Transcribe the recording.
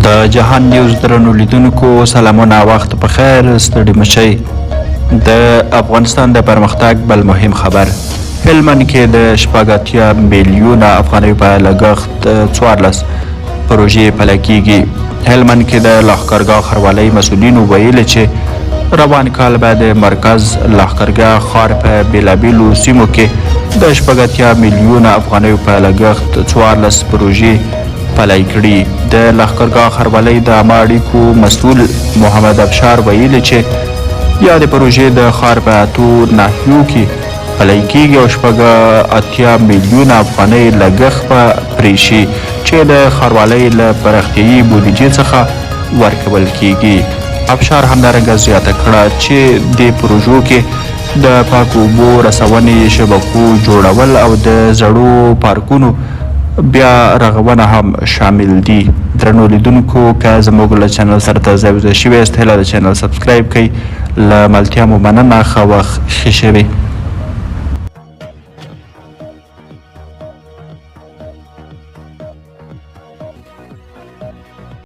د جهان نیوز درنو لیدونکو سلامونه، وخت په خیر، ستړي مشئ. د افغانستان د پرمختګ بل مهم خبر، هلمند کې د 86 میلیونه افغانیو په لګښت 14 پروژې پلی کیږي. هلمند کې د لښکرګاه ښاروالۍ مسؤلینو ویلي چې روان کال به د مرکز لښکرګاه ښار په بېلابېلو سیمو کې د 86 میلیونه افغانیو په لګښت 14 پروژې پلی کړي. د لښکرګاه ښاروالۍ د عامه اړیکو مسؤل محمد افشار ویلي چې یادې پروژې د ښار په 8 ناحیو کې پلی کیږي او 86 میلیونه افغانۍ لګښت به پرې شي چې د ښاروالۍ له پراختیايي بودیجې څخه ورکول کیږي. افشار همدارنګه زیاته کړه چې دې پروژو کې د پاکو اوبو رسونې شبکو جوړول او د زړو پارکونو بیا رغونه هم شامل دي. درنو لیدونکو، که زموږ له چینل سره تازه یوځای شوي یاست، هیله ده چینل subscribe کړئ. له ملتیا مو مننه، ښه وخت، ښې شوې.